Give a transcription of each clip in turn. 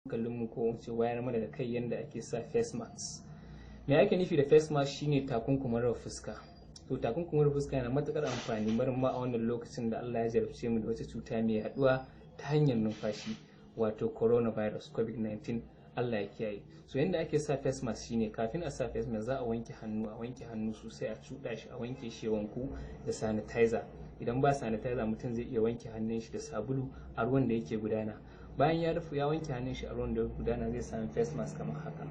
Hankalinmu, ko in ce wayar mana da kai yadda ake sa face mask. Me ake nufi da face mask? Shine takunkumin rufe fuska. To, takunkumin rufe fuska yana matukar amfani barin ma a wannan lokacin da Allah ya jarabce mu da wata cuta mai yaduwa ta hanyar numfashi, wato coronavirus, COVID-19, Allah ya kiyaye. So yanda ake sa face mask shine, kafin a sa face mask za a wanke hannu, a wanke hannu sosai, a cuɗa shi, a wanke shi wanku da sanitizer. Idan ba sanitizer, mutum zai iya wanke hannun shi da sabulu a ruwan da yake gudana. Bayan ya rufe, ya wanke hannun shi a ruwan da yake gudana, zai sami face mask kamar haka.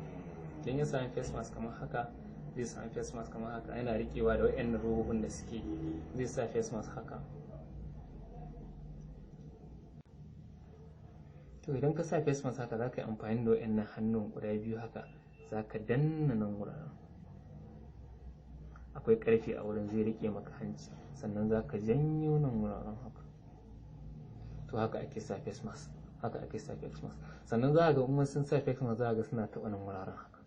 Idan ya sami face mask kamar haka, zai sami face mask kamar haka, yana riƙewa da wayannan robobin da suke, zai sa face mask haka. To, idan ka sa face mask haka, za ka yi amfani da wayannan hannun guda biyu haka, za ka danna nan wuraren. Akwai ƙarfe a wurin, zai riƙe maka hanci. Sannan za ka janyo nan wuraren haka. To, haka ake sa face mask, haka ake sa face mask. Sannan za ka ga in sun sa face mask, za ka ga suna taɓa nan wuraren haka.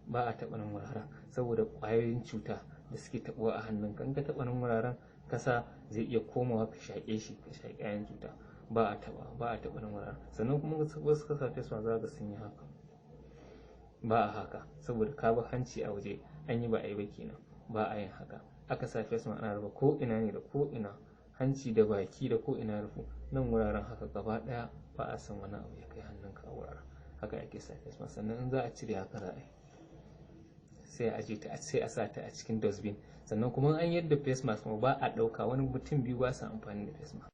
Ba a taɓa nan wuraren saboda ƙwayoyin cuta da suke taɓuwa a hannunka. In ka taɓa nan wuraren kasa, zai iya komawa ka shaƙe shi, ka shaƙi ƙwayoyin cuta. Ba a taɓa, ba a taɓa nan wuraren. Sannan kuma wasu suka sa face mask, za ka ga sun yi haka. Ba a haka saboda ka bar hanci a waje, an yi ba a yi ba kenan. Ba a yin haka. Aka sa face mask ana rufe ko ina ne da ko ina, hanci da baki da ko ina rufu. Nan wuraren haka gaba ɗaya, ba a son wani abu ya kai hannunka a wuraren. Haka ake sa face mask. Sannan in za a cire, haka za a yi, sai a aje ta, sai a sa ta a cikin dustbin. Sannan kuma an yadda face mask ba a ɗauka, wani mutum biyu ba sa amfani da face mask.